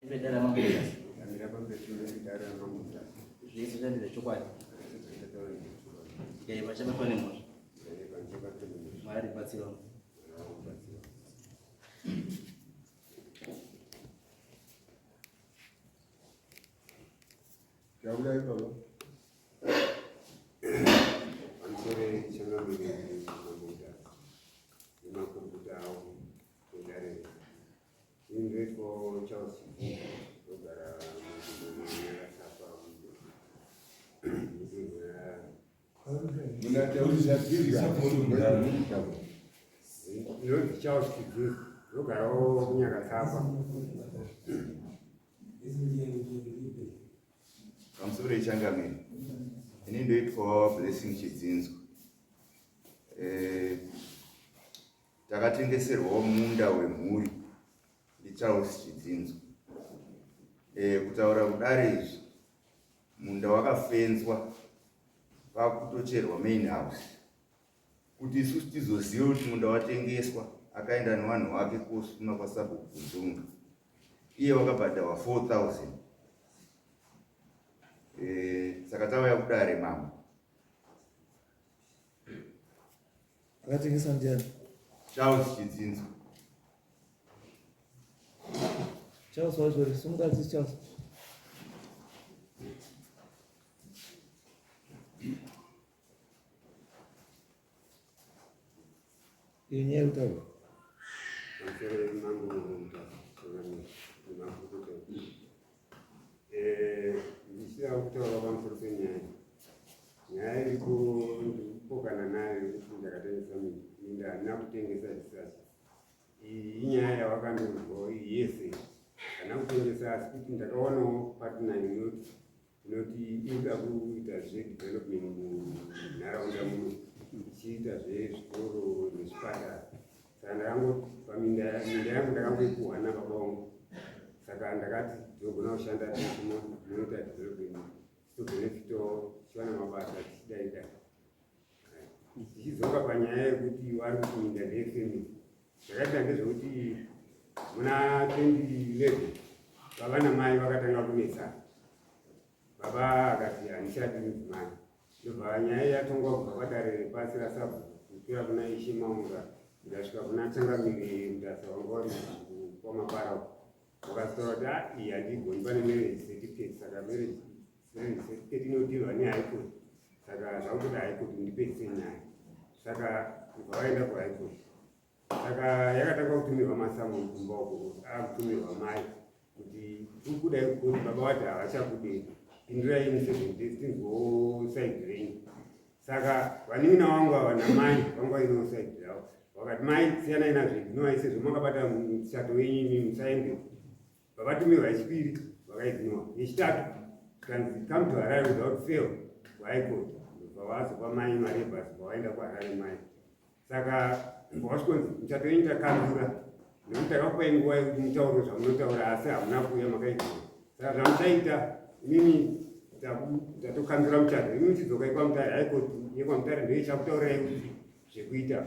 Pedare ramambo Mutasa. Zvese zvandi zvechokwadi. Ndikaiva chabatwa nemhosva. Mwari batsira. Taurai baba. Pamusoro changamire mambo Mutasa. Nemakombuta awo edare. Ini ndoitwa Charles Chibvunza, ndogara munzvimbo yeNyakasapa mudunhu Ndinonzi Charles Chibvunza, ndogarawo kuNyakasapa. Pamusoro yechangamire, ini ndoitwa Blessing Chidzinzwa. Eh, Takatengeserwawo munda wemhuri ndiCharles Chidzinzwa. E, kutaura kudare izvi munda wakafenzwa pakutocherwa main house kuti isusu tizozive kuti munda watengeswa akaenda nevanhu vake kosuma kwasabhuku Kunzunga iye wakabhadharwa 4000 e, saka tauya kudare mambo Akatengesa ndiani? Charles Chidzinzo. Charles wacho simukadzi Charles. Iyo nyaya yekutaura. Pamusoro mambo Mutasa, eh, ndichida kutaura pamusoro penyaya Nyaya iriko ndikupokana nayo yekuti ndakatengesa minda handina kutengesa zvisachi. Iyi inyaya yawakandonzwawo iyi yese. Handina kutengesa asi kuti ndakawanawo partner inoti inoti inoda kuita zvedevelopment munharaunda muno ichiita zvezvikoro nezvipatara. Saka ndakangoti paminda minda yangu ndakangoipuhwa nababa vangu. Saka ndakati tinogona kushanda tese munoita development titobenefitawo tichiwana mabasa tichidai dai tichidzoka panyaya yekuti vari kuti minda ndeyefamily zvakaita ndezvekuti muna 2011 baba namai vakatanga kunetsana baba akati handichadi mudzimai ndobva nyaya yatongwa kubva padare repasi rasabhuku kukwira kuna ishe maunga ndikasvika kuna changamire mutasa wanga wari kwamapara uko Vakazotaura kuti ah, iyi handigoni pane marriage certificate saka marriage certificate inodhirwa nehigh court saka zvakutoda high court ndipedzise nyaya saka kubva vaenda kuhigh court saka yakatanga kutumirwa masamu kumba uko akutumirwa mai kuti tikudai kukoti baba vati havachakudei pindurai in 7 days tinzwewo side renyu saka vanin'ina vangu ava namai vanga vainawo side ravo Wakati mai siyanai nazvo ignorai sezvo makabata muchato wenyu imi musaende. Vakatumirwa yechipiri vakaignora. Yechitatu zvikanzi come to Harare without fail kuHigh Court. Ndobva vazopa mai mari yebhasi pavaenda kuHarare mai. Saka wasvikonzi muchato wenyu takanzura nekuti takakupai nguva yekuti mutaure zvamunotaura asi hamuna kuuya makaignora. Saka zvamuchaita imimi tatokanzura muchato imi muchidzokai kwaMutare High Court yekwaMutare ndiyo ichakutaurirai kuti zvekuita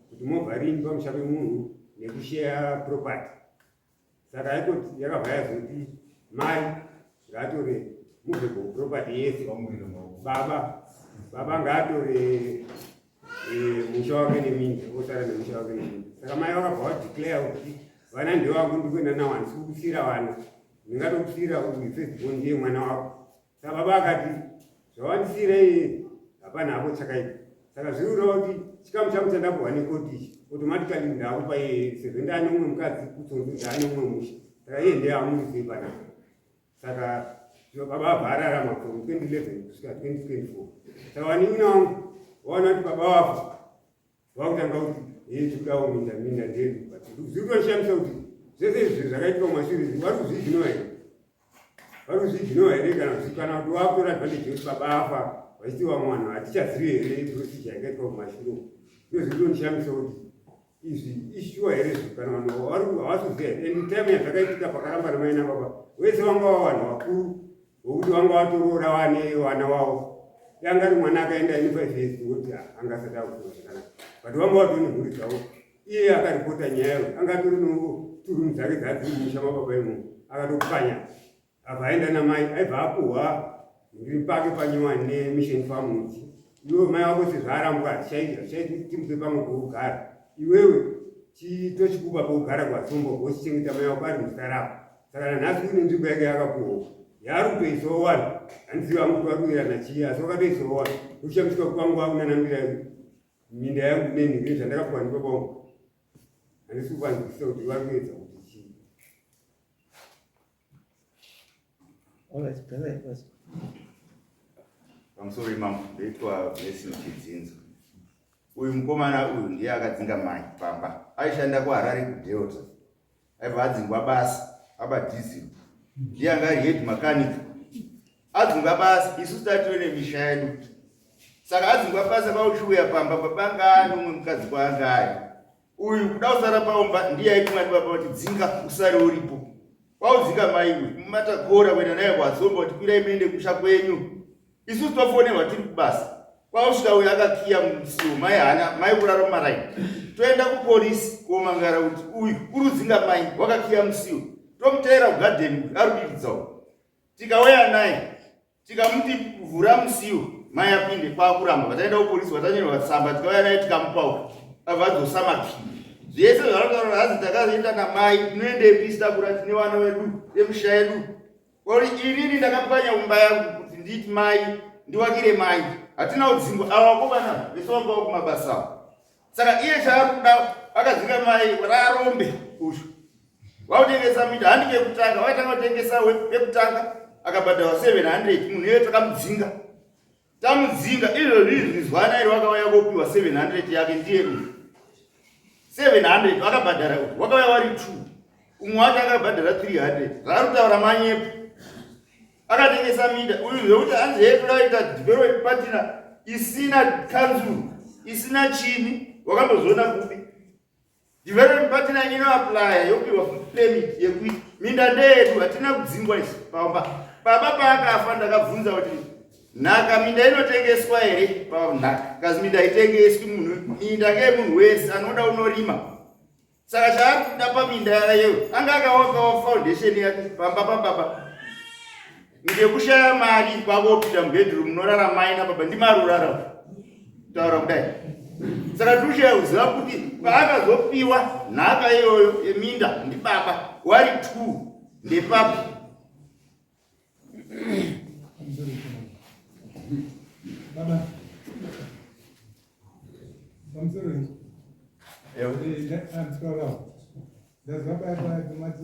kuti movha rini pamusha pemunhu nekusheya property saka haikoti yakabva yazoti mai ngaatore movable property yese baba baba ngaatore eh, musha wake neminda osara nemusha wake neminda saka mai vakabva vadeclare kuti vana ndewangu ndikuenda nawo handisi kukusira vana ndingatokusira uyu first born ndiye mwana wako Saka baba akati zvawandisiira iye hapana hapo chakaipa. Saka zviri kureva kuti chikamu changu chandapuhwa nekoti ichi automatically ndakupa iye sezvo ndaane umwe mukadzi kutsonzi ndaane umwe musha. Saka iye ndiye amurisei panapa. Saka baba vabva ararama from 2011 kusvika 2024. Saka vanin'ina vangu vaona kuti baba vafa vakutanga kuti hee tikudawo minda minda ndedu but zviri kutoshamisa kuti zvese izvi zvakaitika mumashure izvi vari kuzviignora here vari kuzviignora here kana kuti kana kuti vakutora advantage yekuti baba afa vachiti vamwe vanhu hatichazivi here procedure yakaitwa mumashure uku ndo zviri kutondishamisa kuti izvi ishuwa here izvi kana vanhu havasi kuziva here and time yazvakaitika pakaramba namai nababa vese vanga vava vanhu vakuru vokuti vanga vatoroora vane vana vavo yanga ari mwana akaenda ine 5 years ngokuti anga asati akufunga zvakanaka but vanga vatori nemhuri dzavo iye akaripota nyaya yo anga atori noturumu dzake dzadziri musha mababa imomo. Akatopwanya abva aenda namai, aibva apuhwa ndiri pake panyowani nemission farm ichi. Iwewe mai wako sezvaarambwa hatichaiti timupe pamwe pekugara, iwewe tochikupa pekugara kwatsombo wochichengeta mai wako ari muzita rako. Saka nanhasi une nzvimbo yake yakapuhwa yaari kutoisawo wani, handizivi hangu kuti vari kuirana chii, asi wakatoisawo wani. Kushamisika kwangu akunanambira minda yangu nenhingi zvandakapuwa ndibaba wangu, handisi kuvanzwisisa kuti vari kuedza kuti chii. Pamusoro imambo, ndoitwa Blessing Chidzinzo. Uyu mukomana uyu ndiye akadzinga mai pamba. Aishanda kuHarare kuDelta, aibva adzingwa basa aba diesel, ndiye anga ari head mechanic. Adzingwa basa, isusu tatiwe nemisha yedu, saka adzingwa basa kwauchiuya pamba, baba anga ani umwe mukadzi kwaanga ari uyu kuda kusara paumba, ndiye aitumwa ndibaba kuti dzinga usare uripo. Kwaudzinga mai uyu mumatakora kuenda naye kwatsomba kuti kwirai muende kusha kwenyu. Isusu tofonerwa tiri kubasa, kwausvika uyu akakiya musiwo, mai hana mai kurara mumaraini. Toenda kupolisi komangara kuti uyu urudzinga mai wakakiya musiwo. Tomuteera kugadheni, uyu arudikidzawo. Tikauya naye tikamuti vhura musiwo mai apinde, kwakuramba. Vataenda kupolisi, vatanyorwa tsamba, tikauya naye tikamupawo, abva adzosa makii. Zvese zvanotaura hanzi takaenda namai, tinoendepi takura tine vana vedu emusha yedu? Ori inini ndakapwanya umba yangu kuti nditi mai ndiwakire mai, hatina kudzingwa. Ava vakomana vese vanga kumabasa avo, saka iye chaari kuda akadzinga mai raarombe uyu wautengesa minda. Handi kekutanga, wakatanga kutengesa pekutanga akabhadharwa 700. Munhu iye takamudzinga, tamudzinga izvozvi izvi zwana iri wakauya kopiwa 700 yake, ndiye uyu 700 wakabhadhara uyu, wakauya wari 2, umwe wacho akabhadhara 300. Zvaari kutaura manyepo. Akatengesa minda uyu zvekuti hanzi hee toda kuita development partner isina kanzuru isina chini, wakambozviona kupi? Development partner inoaplya yopiwa permit yekuita minda. Ndeyedu, hatina kudzingwa isi pamba. Baba paakafa ndakabvunza kuti nhaka minda inotengeswa here panhaka, kazi minda haitengeswi munhu, minda ngeyemunhu wese anoda unorima. Saka chaari kuda paminda yayeyo, anga akawakawo foundation yake pamba pababa, ngekushaya mari kwakopinda mubedroom munorara mai nababa, ndimarurara taura kudai. Saka tikushaya kuziva kuti paakazopiwa nhaka iyoyo yeminda ndibaba wari two ndepapi? Baba, pamusoro ndazwa paya paya mati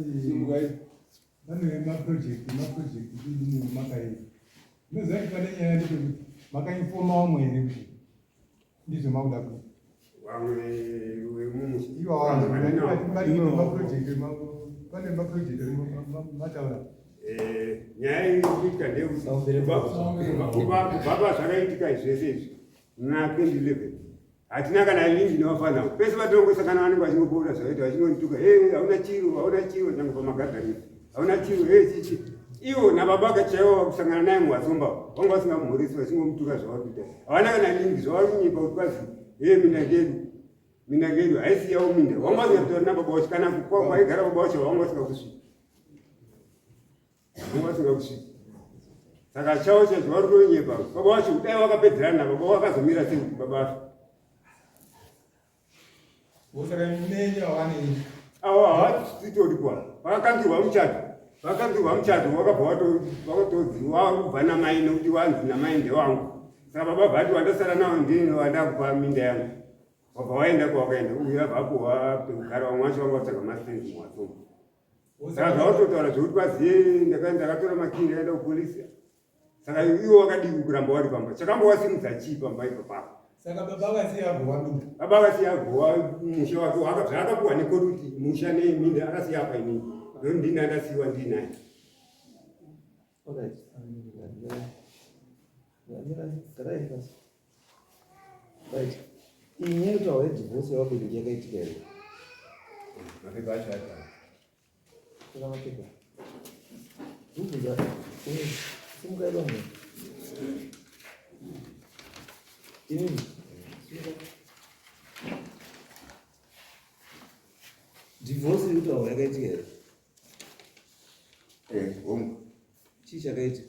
pane maproject, maproject idini makaita. Unoziva kuti pane nyaya ndechekuti makainfoma vamwe here kuti ndizvo makuda kuita? Vamwe vemumusha? Maproject, pane maproject mataura. Nyaya iri kuitika ndeyekuti kubva pazvakaitika zvese izvi muna 2011 hatina kana link nevafana. Pese patinongosangana vanenge vachingopota zvavaita, vachingonituka, he hauna chiro, hauna chiro, nyange pamagatherings hauna chiro, he chichi. Ivo nababa chaivo vakusangana naye muwatsomba vanga vasingamhoresi, vachingomutuka zvavari kuita. Havana kana link zvavari kunyepa kuti kwazi he minda ngedu, minda ngedu. Haisi yavo minda, vanga vasingatauri nababa wacho, kana kwaigara baba wacho vanga vasingakusviki, vanga vasingakusviki. Saka chavo chacho vari kutonyepa. Baba wacho kudai wakapedzerana nababa wakazomira sei kuti baba afe? Saka menyu hawanei? Awo havatitori kwa vakakanzirwa muchato, vakakanzirwa muchato, wakabva wakatodzi wakubva namai nekuti wanzi namai ndewangu. Saka baba vati wandasara nawo ndini wandakupa minda yangu, wabva waenda kwawakaenda. Uyu abva apuhwa pekugara, vamwe vacho vanga vatsvaga mastenzi muwatsomba. Saka zvautotaura zvekuti kwaziye ndakatora makii ndakaenda kupolisi, saka iwo wakadii kuramba wari pamba? Chakambowasimudza chii pamba ipo papo? Saka baba akasiya agowa minda? Baba akasiya agowa musha wake zvaakapuwa nekoti kuti musha neminda akasiya apa, inini noni ndini andasiyiwa ndinaye. Alright. Garai pasi. Right. Iyi nyaya yekutaura yedivorce yavabereki yakaitika here? Mapepa acho ari Tora mapepa. Ndikubvunza. Simukai bamwe. Inini. Simuka. Divorce iri kutaurwa yakaitika here? Eh, hongu. Chii chakaita?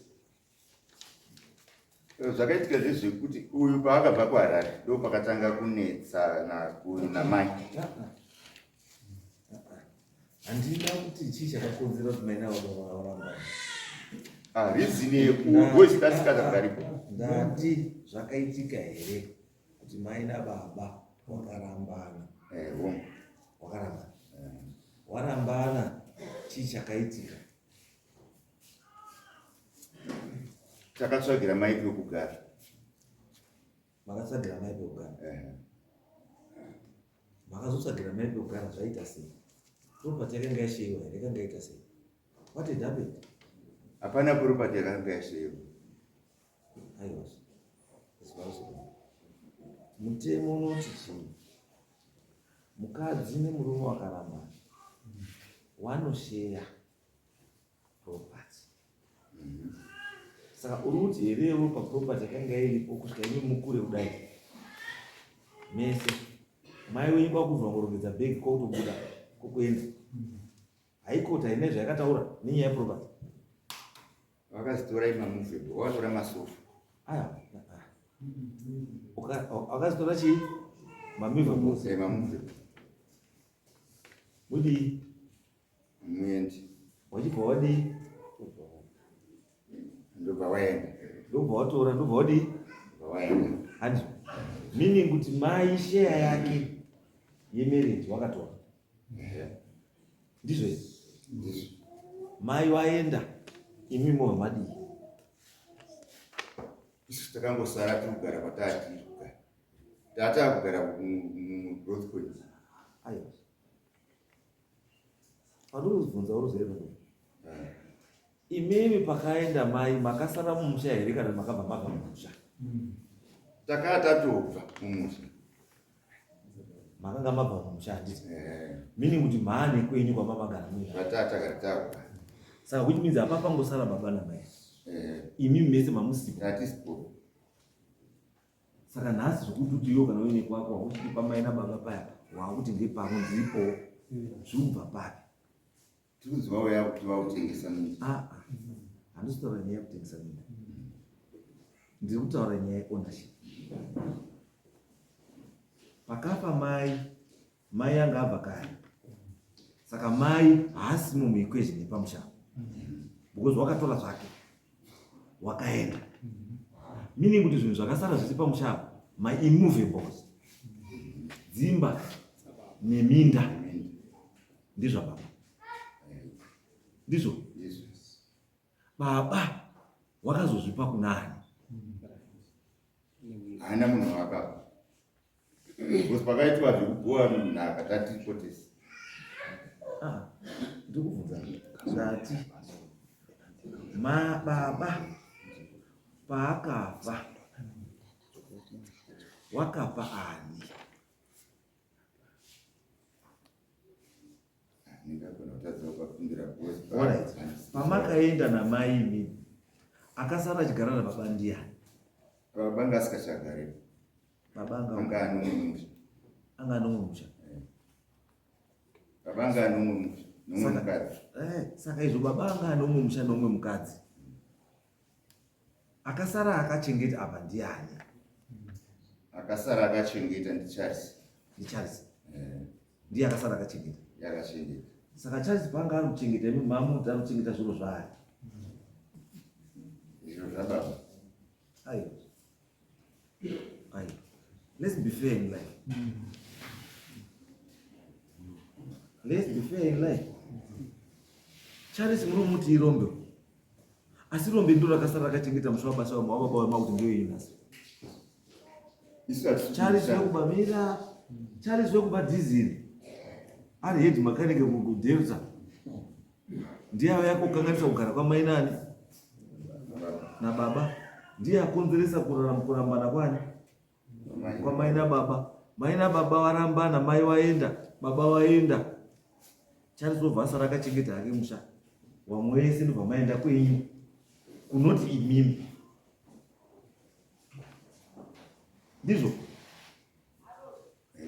Eh, zvakaitika ndezvekuti uyu paakabva kuHarare ndo pakatanga kunetsana uyu namai. Ah, ah. Ah, Handina kuti chii chakakonzera kuti mai navo varambane. Ah, reason yekugozi kasikata karipo. Ndati zvakaitika here kuti mai nababa wakarambana? Eh, hongu. Wakarambana. Warambana chii chakaitika? Takatsvagira mai pekugara. Makatsvagira mai pekugara? Eh. Makazotsvagira mai pekugara zvaita sei? Property yakanga yasheyiwa here? Yakanga yaita sei? What had happened? Hapana property yakanga yasheyiwa. Aiwa. Mutemo unoti chii? Mukadzi nemurume wakarambana wanosheya property. Saka uri kuti herewo paproperty yakanga iripo kusvika imi mukure kudai mese mai wenyu kwakubva ngorongedza bhegi kwakutobuda kokuenda haikoti haina zvayakataura nenyaya yeproperty. Vakazitora imamovable, vakatora masofa. Aya, akazitora chii? Mamovable. Eh, mamovable. Mudii? Muendi. Wachibva wadii? Ndobva waenda. Ndobva watora, ndobva wadii? Ndobva waenda. Handizvo. Meaning kuti mai share yake yemarriage wakatora. Ndizvo izvi. Mai waenda, imi mova madii? Isu takangosara tiri kugara kwatatiri kugara. Tata kugara mugrowth point. Aiwa. Pandinozibvunza uruzive pangu. Imimi pakaenda mai makasara mumusha here kana makabva mabva mumusha? Takanga tatobva mumusha. Makanga mabva mumusha handiti? Eh. Meaning kuti maane kwenyu kwamamagara muina. Kwatatagara takugara. Saka which means apa pangosara baba namai. Eh. Imimi mese mamusipo. Tatisipo. Saka nhasi zvekuti kuti iwe kana uine kwako wakuti pamai nababa paya wakuti ndepako ndiripo zviri kubva papi? Tiri kunzi vauya kuti vautengesa minda. Ah, ah. Handisi kutaura nyaya yekutengesa minda. Ndiri kutaura nyaya yeownership. Pakafa mai, mai anga abva kare. Saka mai haasimo muequation yepamusha. Because wakatora zvake. Wakaenda. Meaning kuti zvinhu zvakasara zvese pamusha apa, my immovables. Dzimba neminda. Ndizvo baba. Ndizvo? Baba wakazozvipa kuna ani? Haana munhu wakapa. Because pakaitwa zvekugowa nhaka tatipo tese. Ah, ndikubvunza ndati mababa paakafa wakapa ani? Pamakaenda namai imimi akasara achigara nababa ndiyani? Baba anga asikachagare. Baba anga ane umwe musha. Anga ane umwe musha. Eh. Baba anga ane umwe musha nomumwe mukadzi. Eh, saka izvo baba anga ane umwe musha nomumwe mukadzi. Akasara akachengeta apa ndiyani? Akasara akachengeta ndiCharles. NdiCharles. Eh. Ndiye akasara akachengeta. Ndiye akachengeta. Saka Charles paanga ari kuchengeta imi mamuti ari kuchengeta zviro zvaari. Zviro zvababa. Aiwa. Aiwa. Let's be fair in life. Let's be fair in life. Charles munomuti irombe. Asi rombe ndiro rakasara rakachengeta musha wabasa wababa wema kuti ndiyo iyi nhasi. Charles wekuba mira, Charles wekuba diesel. Ari head mechanic kuDelta. Ndiye auya kukanganisa kugara kwamai nani? Na baba. Ndiye akonzeresa kurarama kurambana kwani? Kwamai nababa. Mai nababa varambana, mai waenda, baba waenda. Charles wobva asara akachengeta hake musha. Wamwe wese ndobva maenda kwenyu. Kunoti imimi. Ndizvo.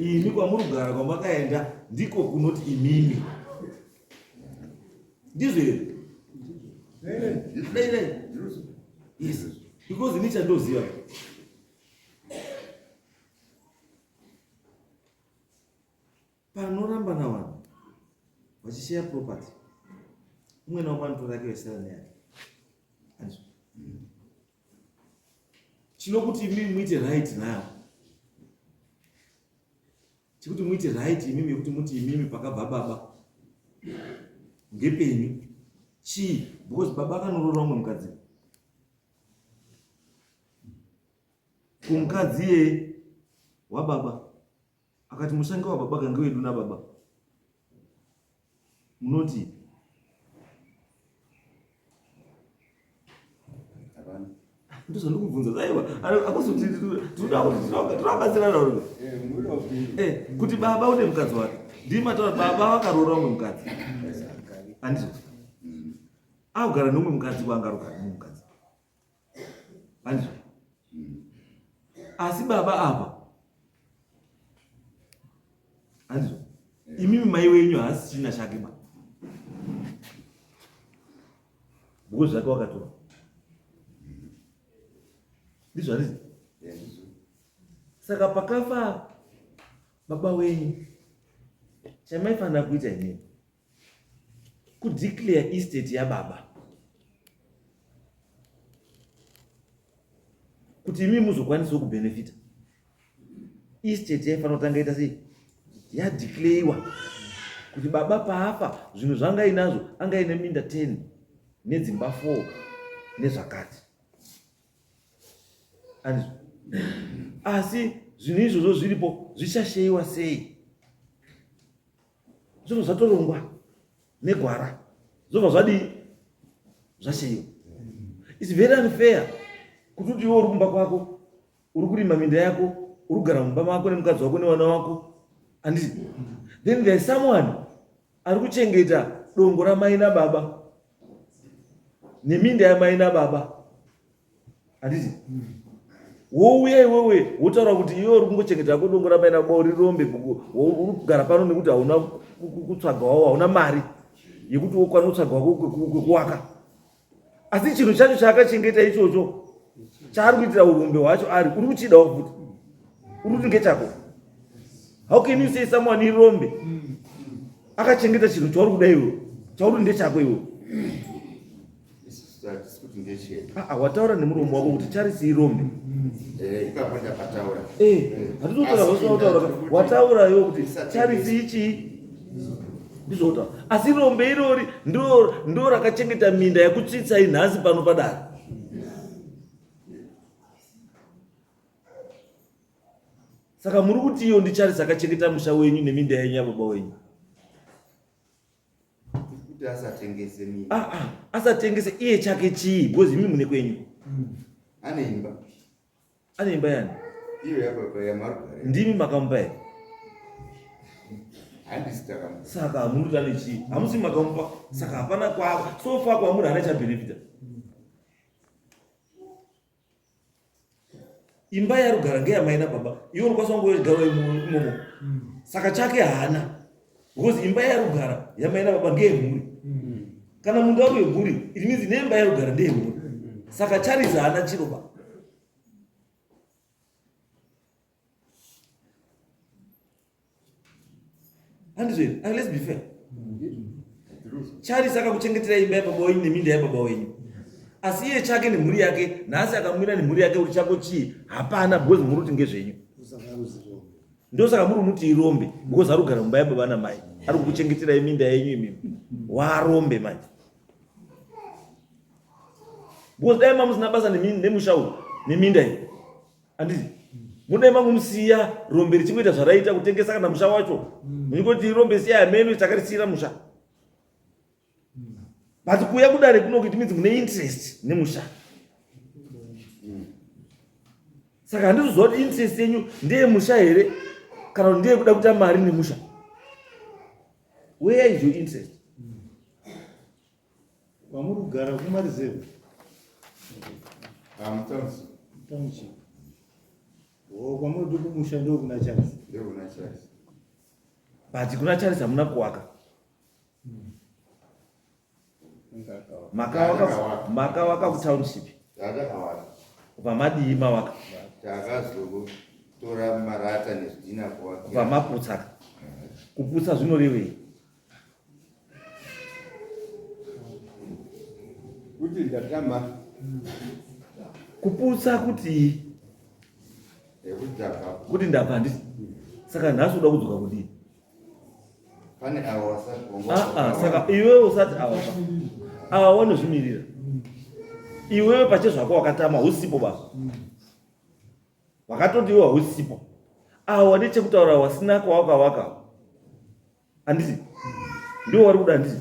Imi kwamuri kugara kwamakaenda ndiko kunoti imimi. Ndizvo here? Dai dai. Yes. Because ini chandoziva. Panoramba navanhu vachisheya property. Umwe naumwe anotora yake yosara neyake. Andizvo. Chinokuti imi muite right now. Chekuti muite right imimi yekuti muti imimi pakabva baba ngepenyu chii because baba akanoroora umwe mukadzi kumukadzi iyeye wababa akati mushange wababa kange wedu nababa munoti ndozvandikubvunza aiwa akusi tinoda kuti tinobatsirana eh, eh, kuti baba une mukadzi wake ndimataura baba vakaroora umwe mukadzi andizvo akugara neumwe mukadzi kwaanga arikugara neumwe mukadzi andizvo asi baba apa andizvo imimi mai wenyu haasi china chake ba because zvake wakatora ndizvo handizi saka pakafa baba wenyu chamaifanira kuita inini kudeclare estate yababa kuti imi muzokwanisawo kubenefita estate yaifanira kutanga ita sei yadeclarewa kuti baba paafa zvinhu zvanga inazvo anga ine minda 10 nedzimba 4 nezvakati andizvo asi zvinhu izvozvo zviripo zvichasheyiwa sei Zvinhu zvatorongwa negwara zvobva zvadii zvashaiwa. It's very unfair kuti uti iwe uri kumba kwako uri kurima minda yako uri kugara mumba mako nemukadzi wako nevana wako handiti then there is someone ari kuchengeta dongo ramai nababa neminda yamai nababa handiti wouya iwewe wotaura kuti iwe uri kungochengeta ko dongo ramai nababa uri rombe uri kugara pano nekuti hauna kutsvaga wavo hauna mari yekuti wokwana kutsvaga wako kwekuwaka asi chinhu chacho chaakachengeta ichocho chaari kuitira urombe hwacho ari uri kuchidawo futi uri kuti ngechako how can you say someone irombe akachengeta chinhu chauri kuda iwe chauri ndechako iwe Ah, ah, wataura nemuromo wako kuti charisi irombe eh, ipapo ndakataura eh, hatitotaura usina kutaura wataura iwe kuti charisi ichii ndizvotaura asi rombe irori ndo rakachengeta minda yekutsvitsai nhasi pano padare saka muri kuti iyo ndicharisi akachengeta musha wenyu neminda yenyu yababa wenyu Kuti asatengese minda. Ah, ah, asatengese iye chake chii because imi mune kwenyu. Ane imba. Ane imba yani? Iyo yababa yamarugare. Ndimi makamupa here? Handisi takamupa. Saka hamuri kuti ane chii? Hamusi makamupa. Saka hapana kwa so far kwamuri haana chabenefita. Imba yarugara ngeyamai nababa. Iwe unokwanisa kungoigara imomo. Saka chake haana. Because imba yarugara yamai nababa ngeyemhuri. Kana munhu ari wemhuri, it means neimba yarugara ndeyemhuri. Saka Charles haana chiro ba. Handizvo here? Ah, let's be fair. Charles akakuchengetera imba yababa wenyu neminda yababa wenyu. Asi iye chake nemhuri yake, nhasi akamira nemhuri yake kuti chako chii? Hapana because muri kuti ngezvenyu. Ndosaka muri muti irombe because ari kugara mumba yababa namai. Ari kukuchengeterai minda yenyu imimi. Warombe manje. Because dai mamusina basa nemusha uyu neminda iyi. Handiti? Mudai mangumusiya rombe richingoita zvaraita kutengesa kana musha wacho. Muchingoti rombe siya hameno takarisiyira musha. But kuuya kudare kuno it means mune interest nemusha. Saka handizoziva kuti interest yenyu ndeyemusha here kana kuti ndeyekuda kuita mari nemusha. Where is your interest? Kwamuri kugara kumareserve? Ah, mutownship. Township. Oh, kwamuri kuti kumusha ndokuna Charles. Ndokuna Charles. But kuna Charles hamuna kuwaka. Makawaka makawaka kutownship. Takawaka. Pamadii mawaka? Takazotora marata nezvidhina kuwakira. Pamaputsa. Kuputsa zvinorevei? Kuti ndatama. Kuputsa kuti kuti ndabva handiti saka nhasi uda kudzoka kudii? Pane avo vasati ah, ah, saka iwewe usati ava ava wanozvimirira iwewe pachezvako wakatama husipo baba wakatoti iwe hausipo avo wane chekutaura wasina kwawakawaka handiti ndiwo wari kuda handiti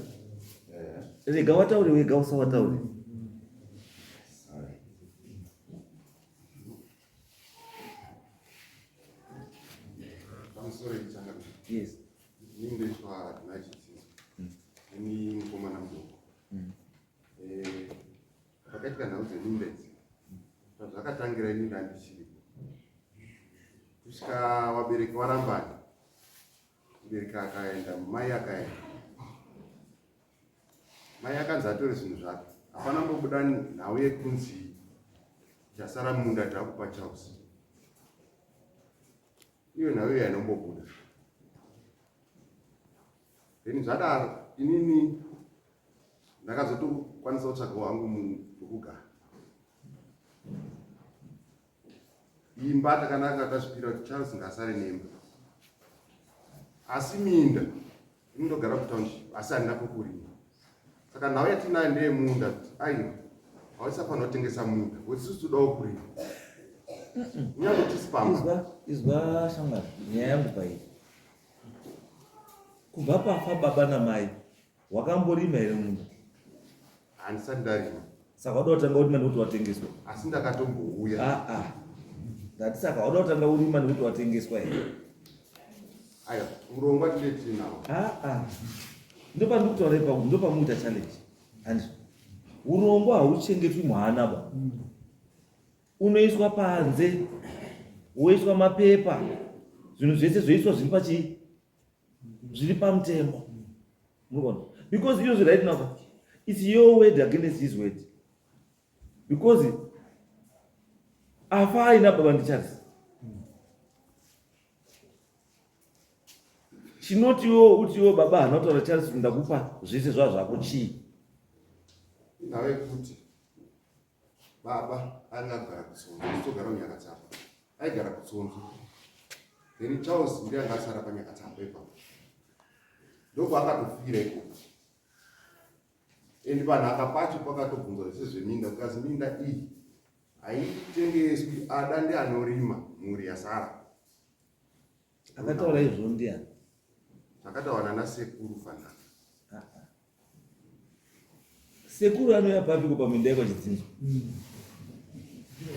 rega wataure wega usawataure Pamusoro ichangamire. Yes. Ini ndoitwa Adonai Chitsinzo. Ini mukomana mudoko. Eh, pakaitika nhau dzemimba idzi. Pazvakatangira ini ndandichiripo. Kusvika wabereki warambana. Mubereki akaenda, mai akaenda. Mai akanzi atore zvinhu zvake. Hapana kumbobuda nhau yekunzi chasara munda takupa Charles. Iyo nhau iyo inombobuda. Then zvadaro inini ndakazotokwanisa kutsvagawo hangu pekugara. Imba takanaka tazvipira kuti Charles ngaasare nemba. Asi minda ini ndogara kutownship asi handina pokurima. Saka nhau yatinayo ndeyemunda kuti aiwa hausafanira kutengesa munda kuti isusu todawo kurima. Kunyange tisi pamba. Izwa, izwa shamwari, nyaya yangu pairi. Kubva pafa baba namai, wakamborima here munda? Handisati ndarima. Saka wada kutanga urima nekuti watengeswa? Asi ndakatombouya. Ah ah. Ndati saka wada kutanga urima nekuti watengeswa here? Aiwa, urongwa tine tinawo. Ah ah. Ndopandiri kutaura ipapo, ndopamuita challenge. Handizvo. Urongwa hauchengetwi muhana ba. Unoiswa panze, woiswa mapepa, zvinhu zvese zvoiswa zviri pachii? Zviri pamutemo. Munoona? Because izvozvi right now, it's your word against his word. Because afa aina baba ndiCharles. Chinoti iwewe uti iwewe baba haana kutaura Charles kuti ndakupa zvese zvava zvako chii? Nawe kuti baba anga agara kutsonzo, togara kuNyakatsapa. Aigara kutsonzo. Then Charles ndiye anga asara paNyakatsapa ipapo. Ndokwaakatofira ikoko. And panhaka pacho pakatobvunzwa zvese zveminda kukazi minda iyi haitengeswi ada ndianorima mhuri yasara. Akataura izvo ndiani? Zvakataura nana sekuru fanaka. Ah, ah. Sekuru anouya papi ko paminda yekwa Chidzinzo?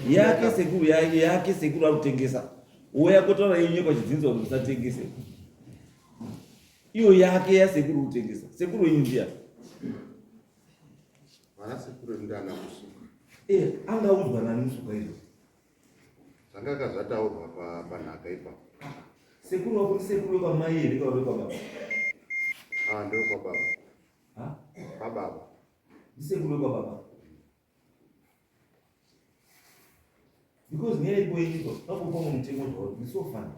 Yake sekuru yake yake sekuru ari kutengesa. Ouya kotaura yenyu yekwa Chidzinzo kuti musatengese. Iyo yake yasekuru kutengesa. Sekuru wenyu ndiani? Vana sekuru vedu ndiana Musuka. Eh, angaudzwa nani Musuka izvo? Zvanga zvataurwa panhaka ipapo. Sekuru wako ndisekuru wekwamai here kana wekwababa? Ah, ndewekwababa. Ha? Kwababa. Ndisekuru wekwababa. Because nyaya iripo yenyika, vakupa mutemo zvauri, it's so funny.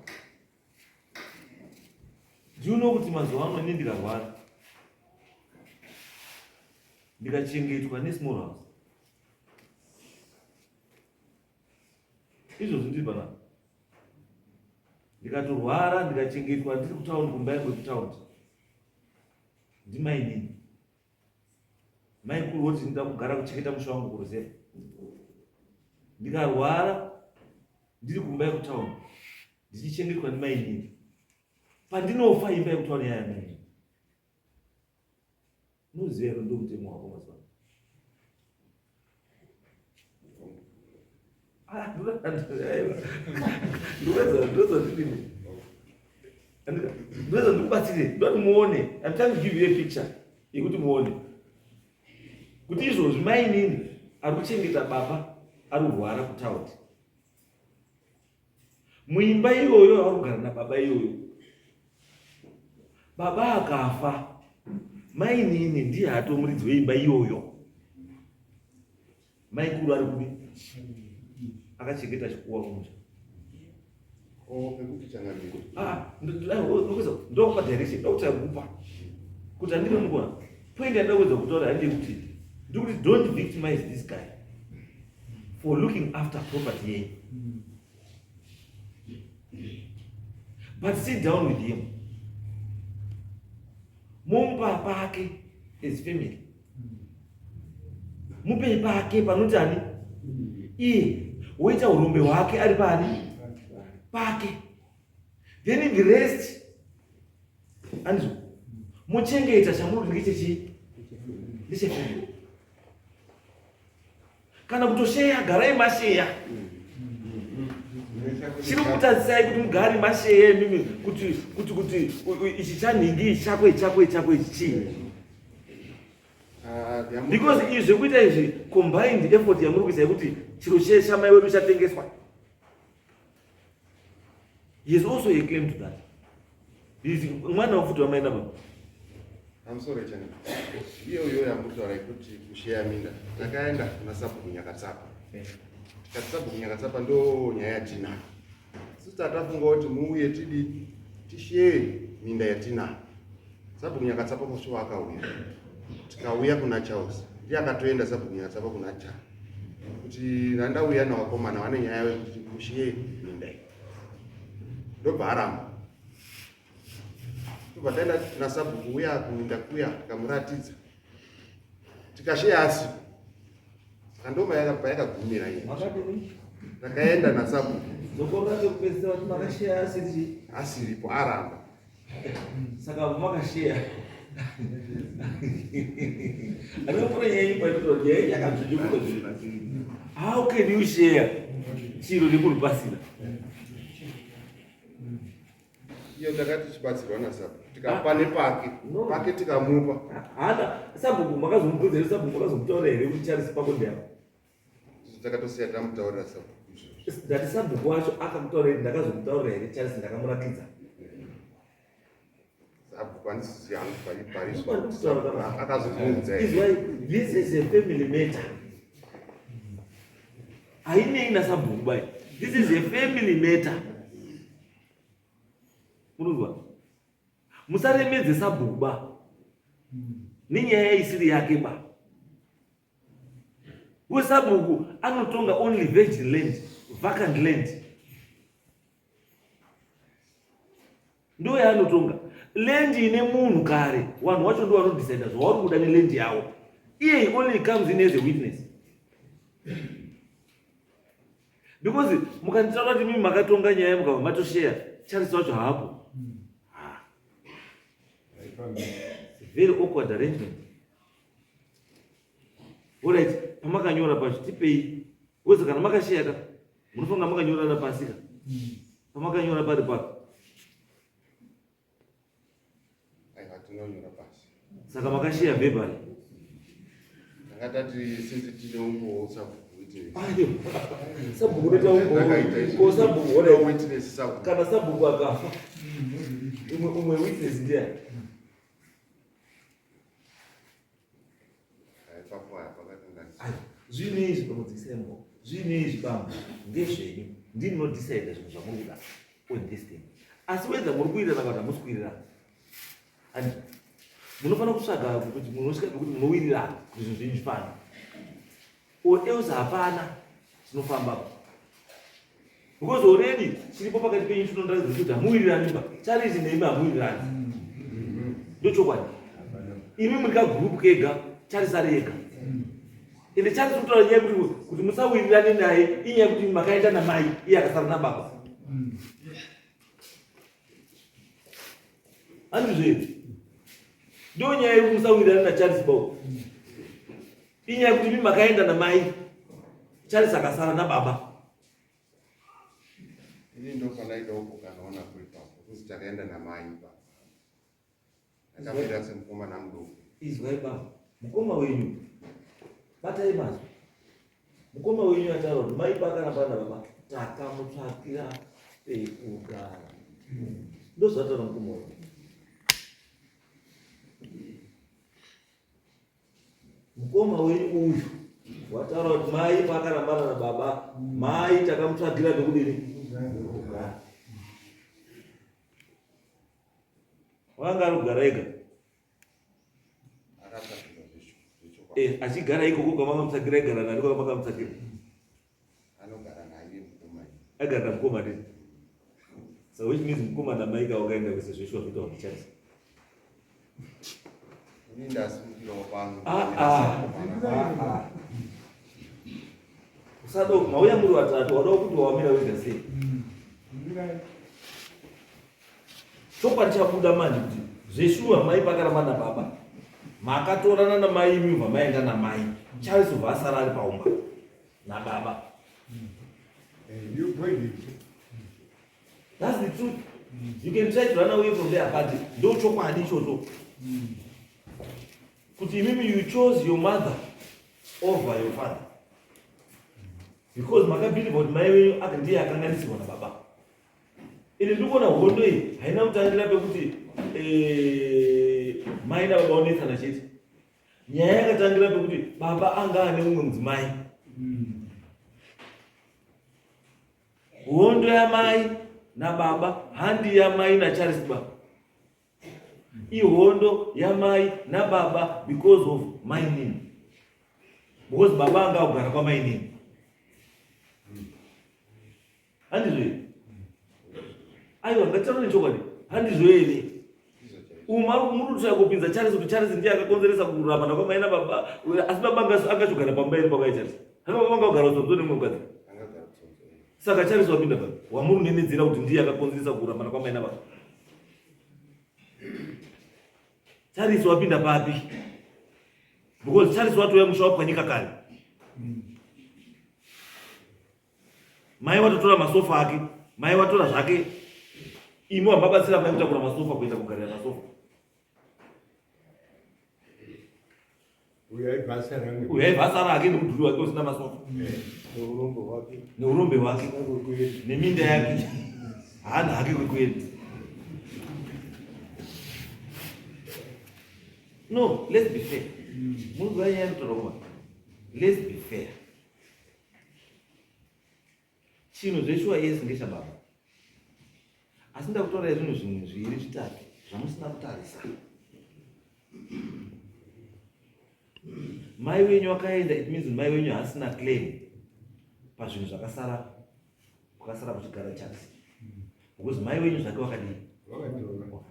Do you know kuti mazuva ano ini ndikarwara ndikachengetwa nesmall house izvozvi ndiri panapa ndikatorwara ndikachengetwa ndiri kutaundi kumba yangu yekutaundi ndimainini maikuru voti ndinoda kugara kuchengeta musha wangu kuruzevha ndikarwara ndiri kumba yekutaundi ndichichengetwa ndimainini pandinofa imba yekutaundi yaya mainini Unoziva here ndo mutemo wako mazuva ano? Ndikubatsire ndoti muone. I'm trying to give you a picture yekuti muone kuti izvozvi mainini ari kuchengeta baba ari kurwara kutaundi muimba iyoyo auri kugara nababa iyoyo baba akafa. Mainini ndiye hato muridzi weimba iyoyo. Maikuru ari kupi? Akachengeta chikuwa kumusha. Oh, pekuti changamire. Ah, ndokupa direction, ndokuti kupa. Kuti handiri mukuona. Point yandida kuedza kutaura handei kuti ndikuti don't victimize this guy for looking after property yenyu. But sit down with him. Momupa pake as family. Mupei pake panoti ani? Iye woita urombe hwake ari pani? Pake. Then the rest andizvo muchengeta chamuri kuti ngechechi ndechefamily. Kana kutosheya garai masheya. Chiri kutadzisai kuti mugare masheya imimi kuti kuti kuti ichi chanhingi ichi chako ichi chako ichi chako ichi chii? Because izvi zvekuita izvi combined effort yamuri kuisa yekuti chiro chamai wedu chatengeswa. He is also a claim to that. He is mwana wafuti wamai nababa. I'm sorry chana. Iyo iyo yamutaura yekuti kusheya minda. Takaenda kuna sabhuku Nyakatsapa. Tikati sabhuku Nyakatsapa ndo nyaya yatinayo. Sister tafunga kuti muuye tidi tisheye minda yatinayo. Sabhuku Nyakatsapa musi waakauya. Tikauya kuna Charles. Ndiye akatoenda sabhuku Nyakatsapa kuna Charles. Kuti ndandauya navakomana vane nyaya yekuti mushiye minda iyi. Ndobva aramba. Tobva taenda nasabhuku uya kuminda kuya tikamuratidza. Tikasheya asipo. Saka ndoma payakagumira iye. Takaenda nasabhuku. Zokorora kekupedzisira kuti makasheya asiri asiripo aramba. Saka makasheya. Anopura nyaya iyi painotaura nyaya iyi yakadzvinyimuka zviri. How can you share chiro nemunhu pasina? Iyo takati tichibatsirwa nasabhuku tikapa nepake pake tikamupa. Hana sabhuku makazomubvunza here sabhuku makazomutaura here kuti Charles pako ndeapa? Takatosiya tamutaurira sabhuku izvozvo. Ndati sabhuku wacho akakutaura here ndakazomutaurira here Charles ndakamuratidza. Sabhuku handisizivi hangu pari akazomuudza here. Izwai, this is a family matter. Hainei nasabhuku bai. This is a family matter. Munonzwa? Musaremedze sabhuku ba. Nenyaya isiri yake ba. Wesabhuku anotonga only virgin land, vacant land. Ndo yaanotonga. Land ine munhu kare, vanhu wacho ndo vanodecide zvavari kuda neland yavo. Iye he only comes in as a witness. Because mukanditaura kuti mimi makatonga nyaya mukabva matoshare, Charles wacho haapo. Very awkward arrangement. Alright, pamakanyora pacho tipei. Because kana makashare ka, munofanira makanyorana pasi ka. Pamakanyora pari papi. Aiwa tinonyora pasi. Saka makasheya verbally. Tanga tati since tine umbowo sabhuku witness. Ayo. Sabhuku unoita umbowo. Ko sabhuku alright. Witness sabhuku. Kana sabhuku akafa. Umwe umwe witness ndiani? Zvinhu izvi pamudzikisai maoko, zvinhu izvi bambo ndezvenyu, ndini ndinodecide zvinhu zvamuri kuda on this thing. Asi whether muri kuwirirana kana kuti hamusi kuwirirana, and munofanira kutsvaga kuti munosvika pekuti munowirirana kuti zvinhu zvenyu zvifambe, or else hapana chinofamba because already chiripo pakati penyu chinondiratidza kuti hamuwirirani ba charity neimi hamuwirirani. Ndochokwadi, imi muri kagroup kega, Charisi ari ega. Ende Charisi kutaura nyaya yekuti kuti musawirirane naye inyaya yekuti makaenda namai iye akasara nababa. Handizvo here? Ndo nyaya yekuti musawirirane naCharisi baba. Inyaya yekuti imi makaenda namai, Charisi akasara nababa. Ini ndopandaidawo kukanaona kuri papo kuzi takaenda namai baba. Akamira semukomana mudoko. Izwai baba, mukoma wenyu batai mazwi. Mukoma wenyu ataura kuti mai pakaramba nababa takamutsvakira pekugara. Ndozvataura mukoma wenyu. Mukoma wenyu uyu wataura kuti mai paakarambana nababa, mai takamutsvagira pekudini? Pekugara. Wanga ari kugara ega. Eh, achigara ikoko kwamakamutsvagira aigara nani kwamakamutsvagira? Anogara naye mukoma. Aigara namukoma ndizvo. So which means mukoma namai ka wakaenda kwese zveshuwa zvoita kuti chance. Ini ndasimukirawo pano. Ah ah. Ah ah. Usada mauya muri vatatu wada kuti wamira wega sei? Chokwadi chabuda manje kuti zveshuwa mai pakaramba nababa makatorana namai imi ubva maenda namai Charles ubva asara ari paumba nababa. That's the truth. You can try to run away from there but ndo chokwadi ichocho. Kuti imimi you chose your mother over your father. Because makabelieve kuti mai wenyu ndiye akanganisirwa nababa. Ini ndikuona hondo iyi haina kutangira pekuti eh, mai nababa onetsana chete. Nyaya yakatangira pekuti baba anga ane mumwe mudzimai. Hondo yamai nababa handi yamai naCharles baba. Ihondo yamai nababa because of mainini. Because baba anga kugara kwamainini. Handizvo here? Aiwa, ngatitaure nechokwadi. Handizvo here? Uma muri kutsvaka kupinza Charles kuti Charles ndiye akakonzeresa kurambana kwamai nababa, asi baba angachogara pamba here pakai Charles? Hanga baba angagara kutsonzo nemumwe mukadzi. Saka Charles wapinda papi? Wamuri kunenedzera kuti ndiye akakonzeresa kurambana kwamai nababa. Charles wapinda papi? Because Charles watouya musha wapwanyika kare. Mai watotora masofa ake, mai watora zvake. Imi wambabatsira mai kutakura masofa kuenda kugarira masofa. Uyu aibva asara ake. Uyu aibva asara ake nemudhuri wake usina masofa. Neurombe hwake. Neurombe hwake. Neminda yake. Haana hake kwekuenda. No, let's be fair. Munhu mm. nyaya inotaura kuma. Let's be fair. Chinhu zveshuwa yes ngechababa. Asi ndakutaurai zvinhu zvimwe zviviri zvitatu zvamusina kutarisa. Mai wenyu wakaenda it means mai wenyu haasina claim pazvinhu zvakasara kwakasara kuchigara Charles. Because mai wenyu zvake wakadii? Wakatora.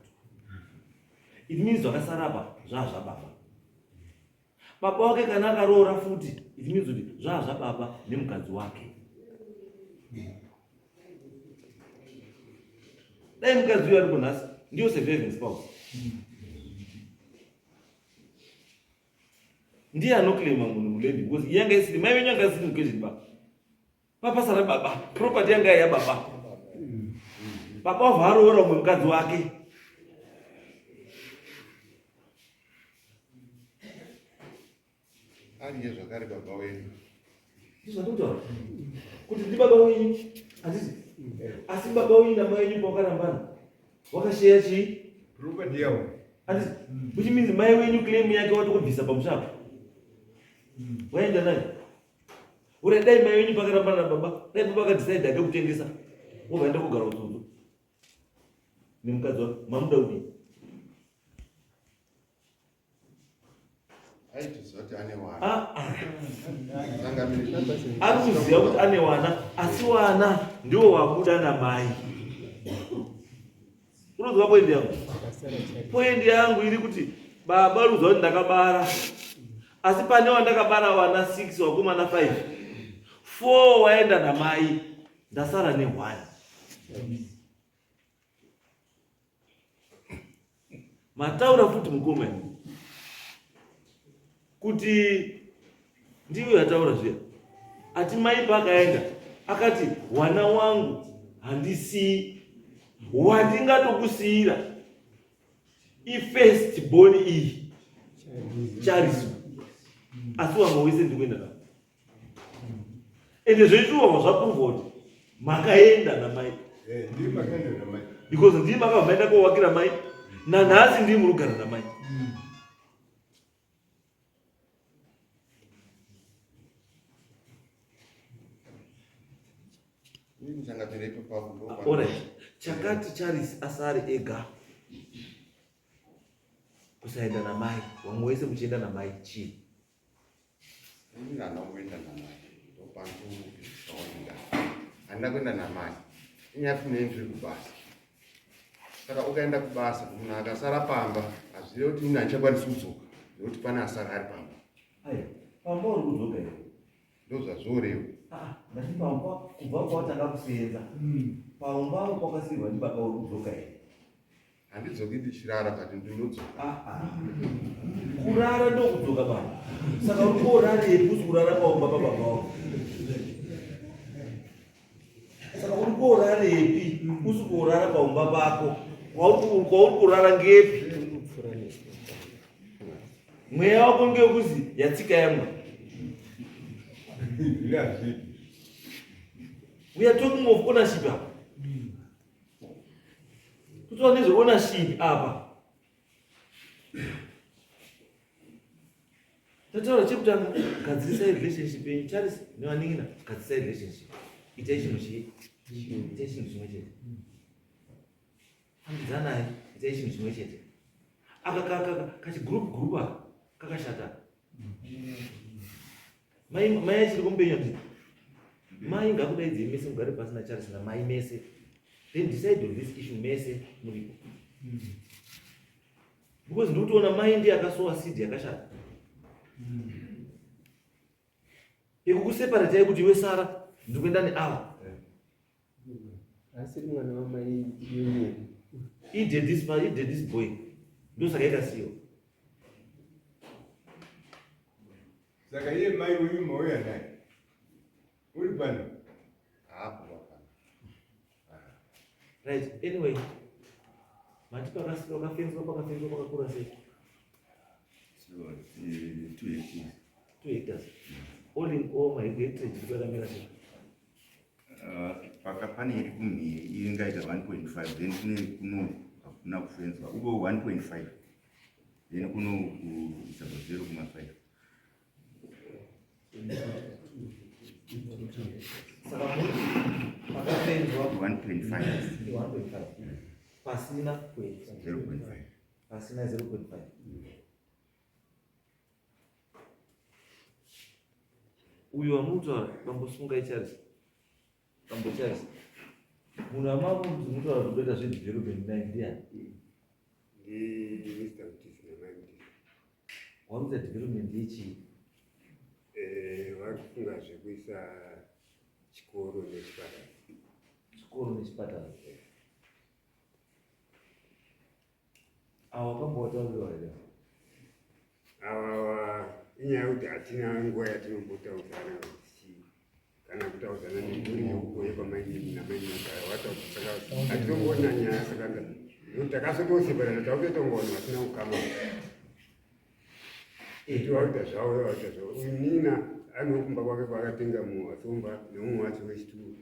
It means zvakasara apa zvaa zvababa. Baba wake kana akaroora futi it means kuti zvaa zvababa nemukadzi wake. Dai mukadzi uyo aripo nhasi ndiyo surviving spouse. Ndiye anoclaima munhu mulady because iye anga isiri mai venyu anga isiri mukezhini baba. Papasara baba, property yanga ya baba. Baba wabva aroora umwe mukadzi wake. Ariye zvakare baba wenyu. Ndizvo kuti ndi baba wenyu. Handiti? Asi baba wenyu namai wenyu pawakarambana. Wakasheya chii? Property yavo. Handiti? Which means mai wenyu claim yake watokubvisa pamusha apa. Waenda naye. Uri dai mai wenyu pakarambana nababa, dai baba akadecide ake kutengesa, wobva aenda kugara utsotso nemukadzi wake, mamuda kudii? Aitoziva kuti ane wana. Ah, ah. Ari kuziva kuti ane wana, asi wana ndiwo wabuda namai. Unonzwa poendi yangu? Poendi yangu iri kuti baba ruziva kuti ndakabara asi pane wandakabara wana 6 wakomana 5 4 waenda namai ndasara ne1 mataura futi mukoma kuti ndiyo yataura zviya ati mai paakaenda akati wana wangu handisii wandingatokusiira ifirst born iyi chariso asi wamwe wese ndikuenda navo ende zveshuwa zvapuruvha kuti makaenda namai eh, because ndii makabva maenda kowakira mai nanhasi ndii muri kugara namai mm. Ini changamire ipapo ndo Ah, Alright. Chakati Charles asare ega kusaenda namai, vamwe wese muchienda namai chii? Ini handina kuenda namai ndopandikusaonda handina kuenda namai inyaya futi ndiri kubasa saka ukaenda kubasa munhu akasara pamba hazvirevi kuti ini handichakwanisi kudzoka nekuti pane asara ari pamba. Aya, pamba uri kudzoka here? Ndozvazvoreva. Ah, ndati pamba kubva kwawatanga kusenza paumba apo kwakasiirwa ndibaba uri kudzoka here? Handidzoki ndichirara but ndinodzoka. Ah, ah. Kurara ndokudzoka baba. Saka uri korarepi usi kurara paumba pababa wako? Saka uri korarepi usi kurara paumba pako? Kwauri kurara ngepi? Mweya wako ngewekuzi yatsika yamwa. We are talking of ownership apa. Kutaura nezve ownership apa. Tataura chekutanga gadzirisai relationship yenyu Charles nevanin'ina gadzirisai relationship. Itai chinhu chii? Itai chinhu chimwe chete. Fambidzanai, itai chinhu chimwe chete. Aka kachi group group aka kakashata. Mai mai achiri kumupenya kuti mai ngakudaidzei mese mugare pasi naCharles namai mese then decide on this issue mese muripo because ndikutoona mai ndiye akasowa seed yakashata ikukuseparetai kuti iwe sara ndikuenda neava asiri mwana wamai yonyeni idaddy's boy ndosaka ikasiyiwa. Saka iye mai wenyu mauya naye uri pano? Haapo pano. Right, anyway, mati pakafenzwa pakafenzwa pakakura sei? So, 2 hectares. 2 hectares. All in all, my hectares iri yakamira sei? Paka pane iri kumhiri iyo ingaita 1.5 then kune kuno hakuna kufenzwa uko 1.5 then kuno kuisa pa 0.5. Saka muri pakafenzwa 1.5 1.5 pasina 0.5 pasina 0.5. Uyu wamutaura bambo Sungai Charles, bambo Charles, munhu amamuti mutaura kuti kutoita zvedevelopment naye ndiani? Ndi Mr Mutisi namai Mutisi. Wakuita development yechii? Vari kufunga zvekuisa chikoro nechipatara. Chikoro nechipatara. Awa wakambowatauriwa here? Awa inyaya yekuti hatina nguva yatinombotaudzana kana kutaudzana nemhuri yeuko yekwamainini namainini saka hatitomboona nyaya saka nekuti takazotoseparana takutotongoona vasina kukama kuti wakuita zvavo wakuita zvavo. Uyu nina anokumba kwake kwaakatenga muwasomba neumwe wacho wechituru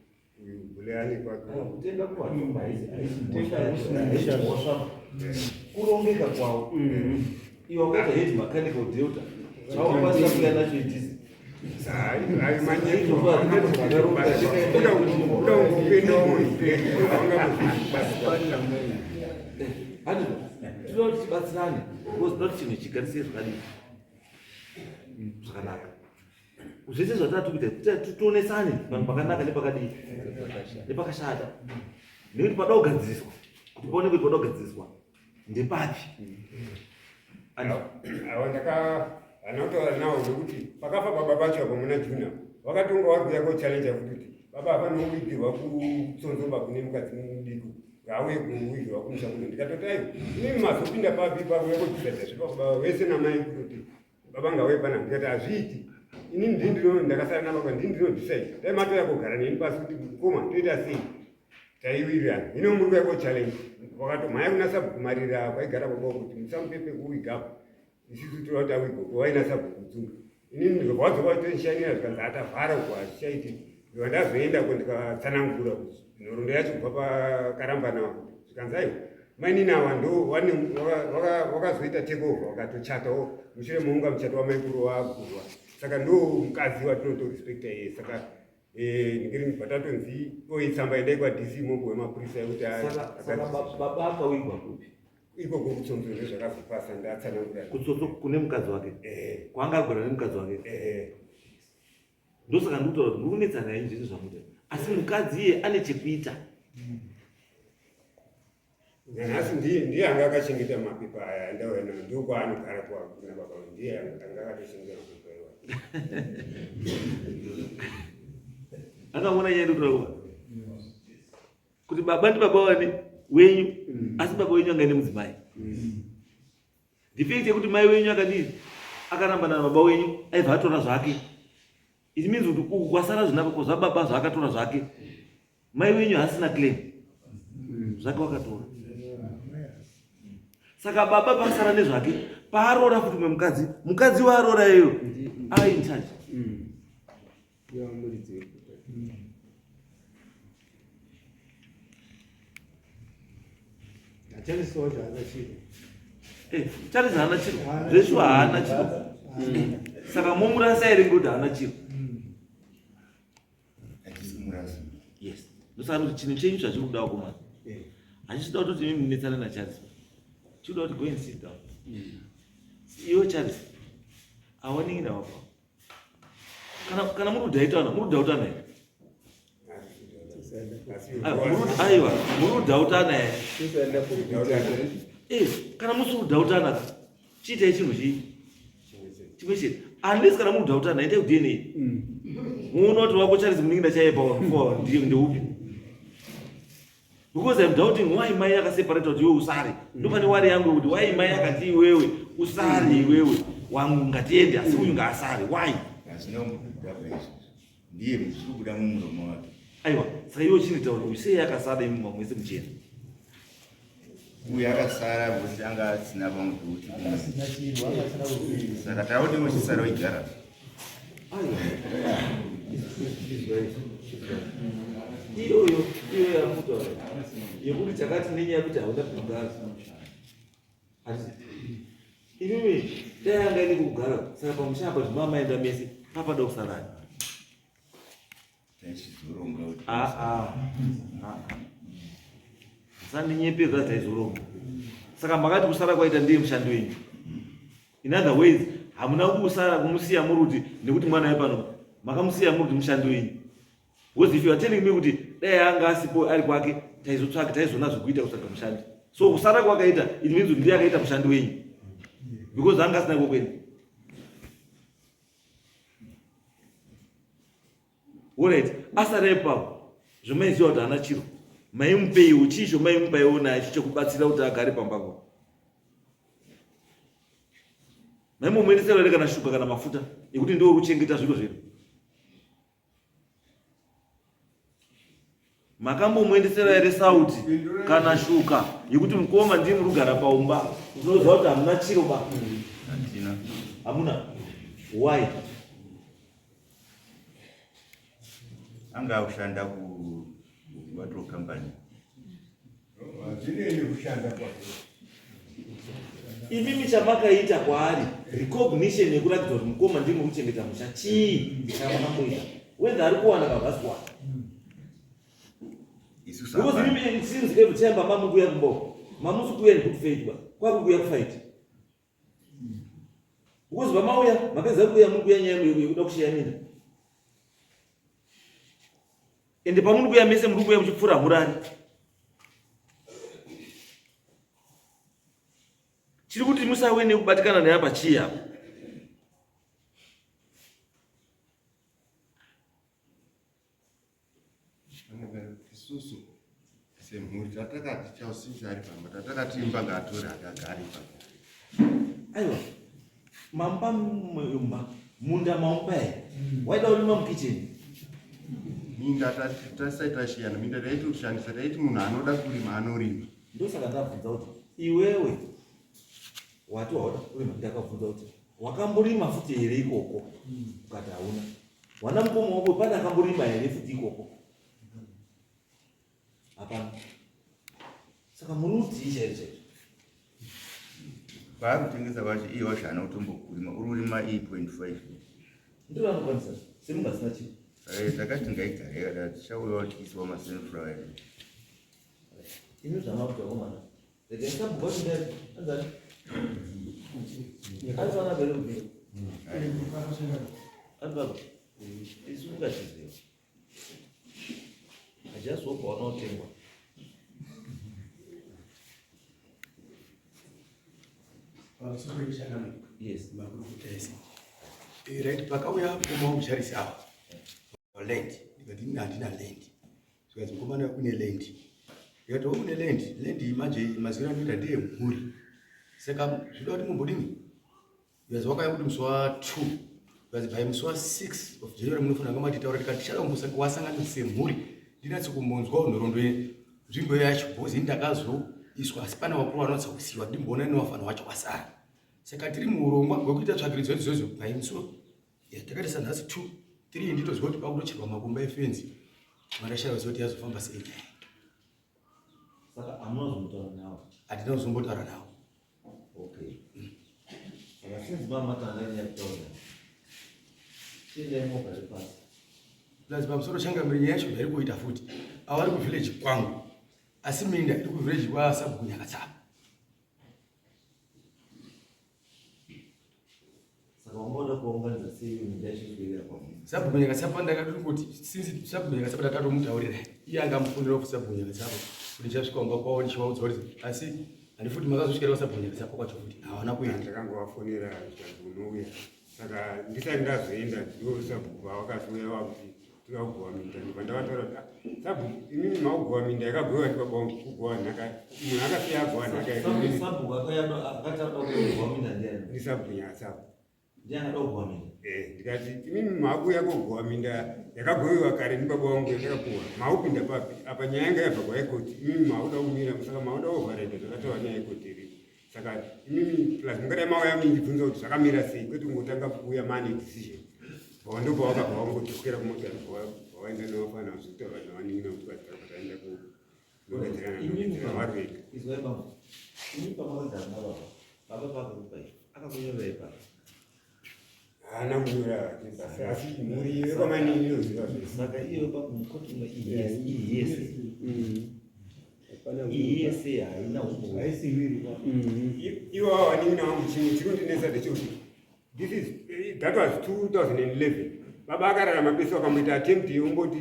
uyu bule ane kwake. Kutenga kuwasomba haisi mhosva, kurongeka kwavo. Iwe wakaita head mechanical delta chawakwanisa kuya nacho idhizi. Ayo manyepo, kuda kungopinda Handizvo tinoda kuti tibatsirane because tinoda kuti chinhu chigarisike zvakadii zvakanaka. Zvese zvatati kuita tionesane vanhu pakanaka nepakadii nepakashata, nekuti pada kugadziriswa kuti paonekwe kuti pada kugadziriswa ndepapi. Awa ndaka hana kutaura nawo nekuti pakafa baba vacho apo muna June vakatonga vari kuuya kochallenge kuti baba hapana kuigirwa kutsonzomba kune mukadzi mudiki ngauye kuigirwa kumusha kuno. Ndikatoti aiwa, inini mazopinda papi pakuuya kodhisaidha zvepababa vese namai kuti baba ngauye panapa. Ndikati hazviiti, inini ndini ndino ndakasara nababa, ndini ndinodhisaidha. Dai matouya kogara neni pasi kuti koma toita sei taiwirirana. Hino muri kuuya kochallenge vakatomhanya kuna sabhuku Marira kwaigara baba kuti musamupe pekuigapo, isusu toda kuti awigoko vaina sabhuku Tsunga. Inini ndikabva wadzoka vatonishanira zvikanzi atavhara uko hazvichaiti. Ndikabva ndazoendako ndikatsanangura nhoroondo yacho kubva pakaramba nawo zvikanzi aiwa mainini ava ndo wakazoita take over wakatochatawo mushure mounga muchato wamaikuru wagurwa, saka ndo mukadzi watinotorespekta iye saka. Eh, ndiri patatonzi oyi tsamba endai kwaDC mombo wemapurisa ekuti saka baba akawigwa kupi? Ikoko kutsonzo ndozvakazopasa ndatsanangura. Kutsotso kune mukadzi wake? Eh. Kwaanga agara nemukadzi wake? Eh. Ndosaka ndikutaura kuti muri kunetsana henyu zvese zvamuita. Asi mukadzi iye ane chekuita. Nanhasi ndiye ndiye anga akachengeta mapepa aya andauya nayo ndokwaanogara kuna baba ndiye anga akatochengeta mapepa iwa. Akaona nyaya ndikutaura kuti baba ndi baba wani wenyu mm. asi baba wenyu anga ine mudzimai. Mm. The fact yekuti mai wenyu akadii akarambana nababa wenyu aibva atora zvake. It means kuti uku kwasara zvinako zvababa zvaakatora zvake. Mai wenyu haasina claim. Zvake wakatora. Saka baba pasara nezvake paaroora futi umwe mukadzi, mukadzi waaroora iyoyo ari in charge. Eh, Charles haana chiro. Zveshuwa haana chiro. Saka momurasa here ngekuti haana chiro? Yes. Ndosaka kuti chinhu chenyu zvachiri kuda vakomana. Eh. Hachisi kuda kutoti imi munetsane naCharles. Chiri kuda kuti go and sit down. Mm. Iwe Charles, awaningi wako. Kana kana muri kudhaitana, muri kudhautana here? Aiwa, muri kudhautana here? Eh, kana musi kudhautana chiitai chinhu chii chimwe chete unless kana muri kudhautana endai kuDNA mm. muone kuti wako Charles munin'ina chaiye pawa ndeupi because I'm doubting why mai akaseparate kuti iwe usare ndopane wari yangu kuti why mai akati iwewe usare iwewe wangu ngatiende asi uyu ngaasare why ndiye zviri kubuda mumuromo wake aiwa saka iwe chinditaura uyu sei akasara imi mamwese muchena uyu akasara kuti anga asina pamwe pekuti saka takuti uchisara wegara iyoyo iyo yamutaura yekuti chakati nenyaya yekuti hauna kugara imimi dai anga ine kugara saka pamusha apa zvima maenda mese papada kusarani musandinyepedza taizoronga saka makati kusara kwaita ndiye mushandi wenyu in other ways hamuna kusara kumusiya muri kuti nekuti mwana wepano makamusiya muri kuti mushandi wenyu Because if you are telling me kuti dai anga asipo ari kwake taizotsvaga taizoona zvekuita kutsvaga mushandi. So kusara kwakaita it means kuti ndiye akaita mushandi wenyu. Because anga asina kokwenda. Alright, asara ipapo zvomaiziva kuti haana chiro. Maimupeiwo chii chomaimupaiwo nacho chekubatsira kuti agare pamba po. Maimuendesera here kana shuga kana mafuta ekuti ndiwo kuchengeta zviro zvedu. Makambomuendesera here sauti kana shuka yekuti mukoma ndiye muri kugara paumba unoziva kuti hamuna chiro ba hamuna why anga akushanda kubatro company Hazvinei nekushanda kwake. Imimi chamakaita kwaari recognition yekuratidza kuti mukoma ndimi muri kuchengeta musha chii chamakamboita whether ari kuwana kana haasi kuwana Isusu because hapana. imimi it seems every time pamamukuya kumba mamusi kuuya in good faith ba kwakukuya kufight because vamauya mapedza kuuya muri kuuya nyaya yekuda kusheya minda ende pamuri kuya mese muri kuya muchipfuura murari chiri kuti musawe nekubatikana naye apa chii apa isusu semhuri tatakati chausinzi ari pamba tatakati imba ngaatore akagare pamba aiwa mamba mumba munda maumba here mm. waida urima mukitchen minda tasai tashiyana minda taiti kushandisa taiti munhu anoda kurima anorima ndosaka ndabvunza kuti iwewe wati wauda kurima ndakabvunza kuti wakamborima futi here ikoko mm. ukati hauna wana mukoma wako pane akamborima here futi ikoko hapana saka muri kutii chaizvo chaizvo Paari kutengesa kwacho iye wacho haana kutombokurima uri kurima 8.5 ndiro anokwanisa semunhu asina chiro. Eh, takati ngaigare yakadaro tichauyawo tichiisiwa masunflower edu. Imi zvamakuita komana. Regai sabhuku wacho ndai. Anzani. Anzana vere kubvira. Anzana. Isu mukatiziva. I just hope wanotengwa. Yes. Eh, right pakauya mukoma wangu Charles ava land ndikati ini handina land zvikanzi mukomana une land ndikati une land land iyi manje mazwiro anoita ndeyemhuri saka zvinoda kuti mumbodini Because wakauya kuti musi wa 2 because by musi wa 6 of January munofanira kunge matitaura tikati tichada kumbowasangana semhuri ndinatse kumbonzwawo nhoroondo yenzvimbo yacho because ini ndakazoiswa asi pane vakuru vanonatsa kusiiwa ndimboona newafana wacho wasara saka tiri muurongwa hwekuita tsvakiridzo idzodzo by musi wa takaita sanhasi 2 3 nditoziva kuti pakutocherwa makumba efenzi marashaiwa kuti yazofamba sei nyaya saka hamuna kuzombotaura nawo hatina kuzombotaura nawo Okay. Saka since mama matanga nyaya kutaura. Chiendai mogare pasi. Plus pamusoro changamire nyaya yacho zvairi kuita futi. Avari kuvillage kwangu. Asi minda iri kuvillage kwa sabhuku Nyakatsapa. Saka wanga uda kuunganidza sei minda yacho iri kwangu? Sabhuku Nyakatsapa ndakati kuti since sabhuku Nyakatsapa ndakatomutaurira. Iye anga amufonera kuti sabhuku Nyakatsapa kuti ndichasvika kumba kwavo ndichivaudza kuti asi handi futi makazosvikira kwasabhuku Nyakatsapa kwacho futi hawana kuenda. Ndakangovafonera zvikanzi unouya saka ndisati ndazoenda ndivo sabhuku vavakazouya vakuti toda kugowa minda ndibva ndavataura kuti ah, sabhuku imimi makugowa minda yakagowewa ndibaba wangu kugowa nhaka munhu akasiya agowa nhaka sabhuku akati anoda kugowa minda ndiani ndisabhuku Nyakatsapa Ndiye akada kugowa minda. Eh, ndikati imimi maakuuya kogowa minda yakagowiwa kare ndibaba wangu yandakapuwa maupinda papi apa nyaya yanga yabva kwaikoti imimi maakuda kumira saka maakuda override zvakataura nehaikoti iri saka imimi plus mungadai mauya mundibvunza kuti zvakamira sei kwete kungotanga kuuya mane decision bva ndobva wakabva wangodzokera kumota vawaenda nevafana zvekutaura navanin'ina kuti vataenda kunogadzirana vari vega Izwai baba. Imi pamakagara nababa. Baba vakakupai. Akakunyorerai pasi. Haana kunyora asi mhuri yekwamainini inoziva zvese. Saka iyo pakumukoti umwe iyese. Iyese haina humbowo. Haisi wiri ba. Ivo vanin'ina vangu chimwe chiri kundinetsa ndechekuti this is that was 2011 baba akararama pese vakamboita attempt yekumboti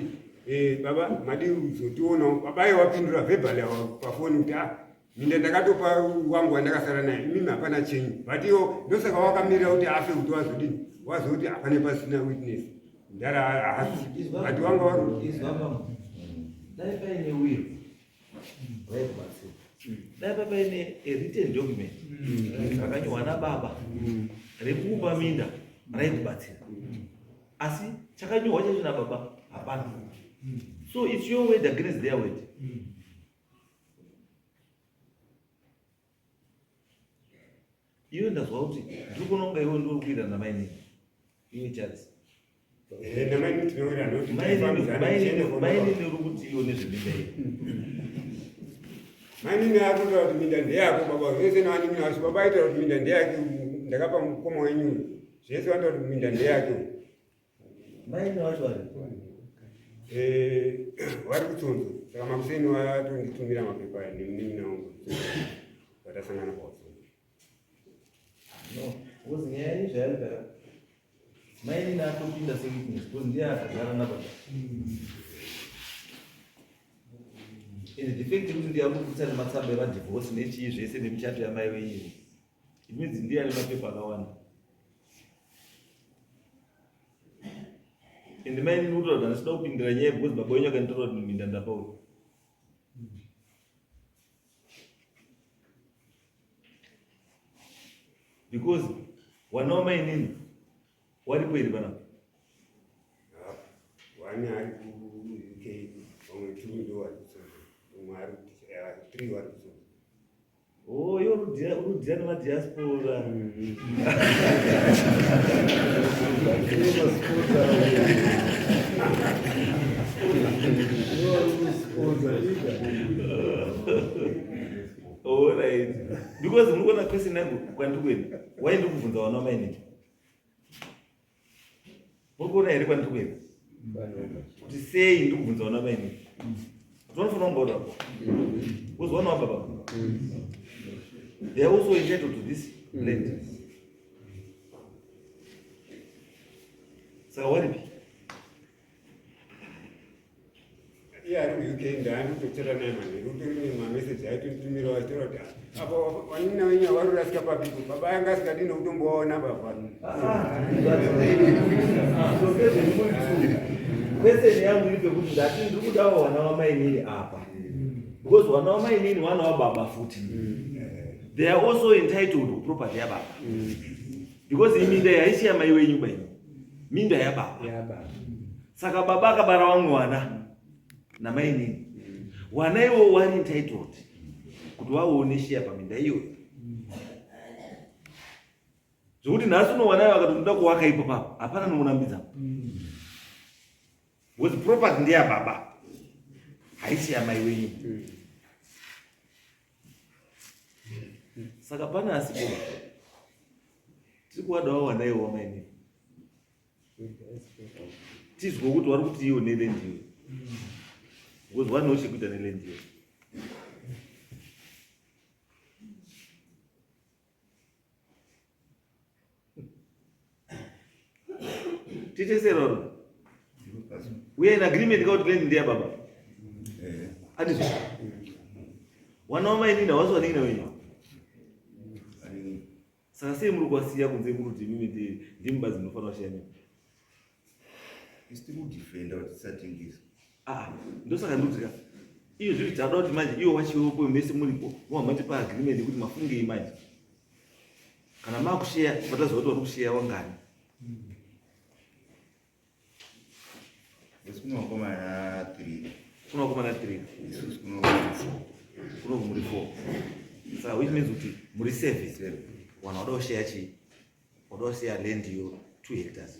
eh, baba madii kuzotionawo baba aiwa wapindura verbally pafoni kuti ah minda ndakatopa wangu wandakasara naye imimi hapana chenyu but iwo ndosaka wakamirira kuti afe kuti wazodini wazoti hapane pasina witness ndara haasi but wanga wari dai paine will vaikubatsira dai pa paine a written document rakanyorwa nababa rekupa minda raikubatsira asi chakanyorwa chacho nababa hapana so it's your word against their word. Iwe ndazwa kuti ndiri kuona kunga iwe ndiuri kuita namainini iwe Charles. Eh, namainini tinowirirana nekuti taifambidzana Mainini tichienda mainini uri kuti iwe nezveminda iyi. Mainini akutaura kuti minda ndeyako baba zvese nevanin'ina vacho baba aitaura kuti minda ndeyake ndakapa mukoma wenyu zvese vanotaura kuti minda ndeyake. Maini wacho vari eh, vari kutsonzo saka makuseni vatonditumira mapepa aya nemunin'ina wangu vatasangana pawatsonzo no because nyaya iyi zvayaita ka mainini atopinda sewitness because ndiye akagara nababa and the fact yekuti ndiye akubudisa nematsamba emadivorce nechii zvese nemichato yamai venyu it means ndiye ane mapepa akawanda and mai nini kutaura kuti handisida kupindira nyaya because baba wenyu akanditora kuti minda ndapa uyu because wana wamainini waripo here panapa One ari kuUK, vamwe two ndo vari kuSouth, umwe ari three vari kuSouth. Oh, iwe urudhira nemadiaspora. Alright. Because muri kuona question yangu kwandiri kuenda. Why ndiri kubvunza vana vamainini? Muri kuona here kwandiri kuenda? Kuti sei ndiri kubvunza vana vaini? Kuti vanofanira kunge vari baba. Because vana vababa. They are also entitled to this land. Saka waripi? Iye ari kuUK ndaandotochera naye manheru utori nemameseji aitonditumira achitaura kuti apa vanina wenyu vari kurasika papiko baba yanga asikadi nekutombovaona baba. Question yangu iri pekuti ndati ndiri kudawo vana vamainini apa because vana vamainini vana vababa futi they are also entitled kuproperty yababa because iminda haisi yamai wenyu bai minda yababa saka baba akabara vamwe wana namainini wana iwo wari entitled kuti waone sheya paminda iyoyo zvekuti nhasi unowana ivo akatonoda kuwaka ipo papo hapana nomunambidza because property ndeyababa haisi yamai wenyu saka pane asipo tiri kuwadawo wanaiwo wamainini tizwe kuti wari kuti iwo neland iwe because wanewo chekuita neland iwe titeseroro we are in agreement ka kuti land ndeya baba eh. andizvo wana wamainini hawasi wanin'ina wenyu saka sei muri kuwasiya kunze muri kuti imimi ndimi bazi munofanira kushiya nemi isu tiri kudefenda kuti tisatengesa ah, ndosaka ndikuti ka iyo zviri tada kuti manje iwo wachiwepo mese muripo mova mati paagreement yekuti mafungei manje kana makusheya vataziva kuti vari kusheya wangani Isi kuno vakomana 3. Kuno vakomana 3. Isusu kuno 4. Kuno muri 4. Saka which means kuti muri 7. Vanhu vada kusheya chii? Vada kusheya land iyo 2 hectares.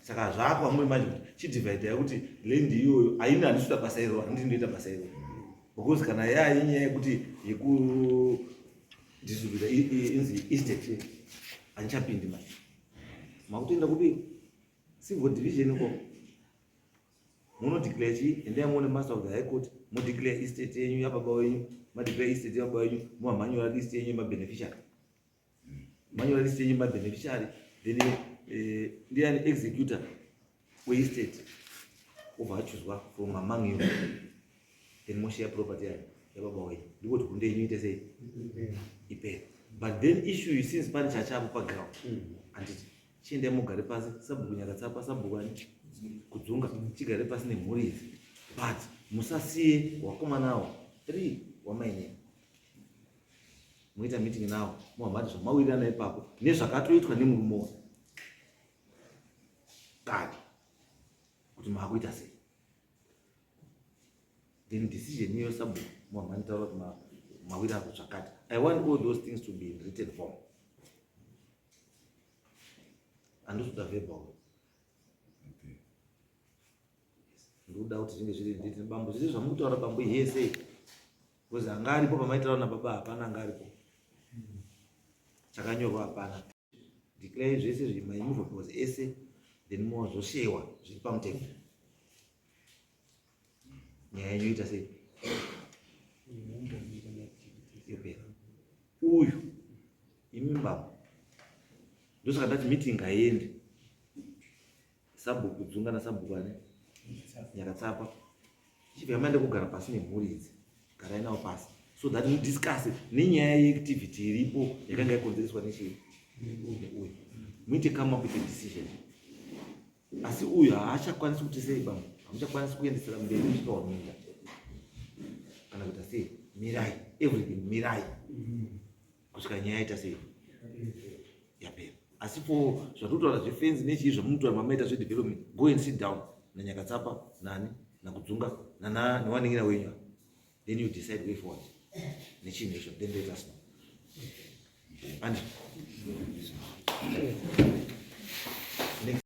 Saka zvakwa muri manje kuti chidivide kuti land iyoyo haina handisi kuita basa iroro handiti ndoita basa iroro. Because kana yayi nyaya yekuti yeku distribute inzi estate handichapindi manje. Makutoenda kupi? Civil division uko. Munodeclare chii? Endai muone master of the high court, modeclare estate yenyu yababa wenyu, madeclare estate yababa wenyu, mohamanyora list yenyu yemabeneficiary. Manyora list yenyu yemabeneficiary, then eh, ndiani executor weestate obva achuzwa from among you then moshare property yayo yababa wenyu ndiko kuti hunde yenyu ite sei ipere but then issue since pane chachapo paground handiti chiendai mugare pasi sabhuku nyakatsapa sabhuku ani kudzunga chigare pasi nemhuri idzi but musasiye wakomanawo three wamainini moita meeting nawo mohamati zvamawirirana ipapo nezvakatoitwa nemurume wa kare kuti maakuita sei then decision iyoyo sabhuku mohamani taura kuti mawira ako zvakati i want all those things to be in written form handisi kuda verbal ndikuda kuti zvinge zviri nditi bambo zviri zvamukutaura bambo here sei because anga aripo pamaitaura nababa hapana anga aripo chakanyorwa hapana declare zvese zvemaimovables ese then mozoshewa zviri pamutemo nyaya yenyu ita sei yopera uyu imi mbambo ndosaka ndati meeting haiendi sabhuku dzunga nasabhuku ane nyakatsapa chibva yamaenda kugara pasi nemhuri idzi garai navo pasi so that mudiscuss nenyaya yeactivity iripo yakanga yakonzereswa nechii neuyu muite come up with a decision asi uyu haachakwanisi kuti sei bambo hamuchakwanisi kuendesera mberi kusvika waminda kana kuita sei mirai everything mirai kusvika nyaya yaita sei yapera asi for zvatinotaura zvefenzi nechii zvamunotaura mamaita zvedevelopment go and sit down nanyakatsapa nani nakudzunga nana newanin'ina wenyu then you decide way forward nechinhu icho then let us know and next.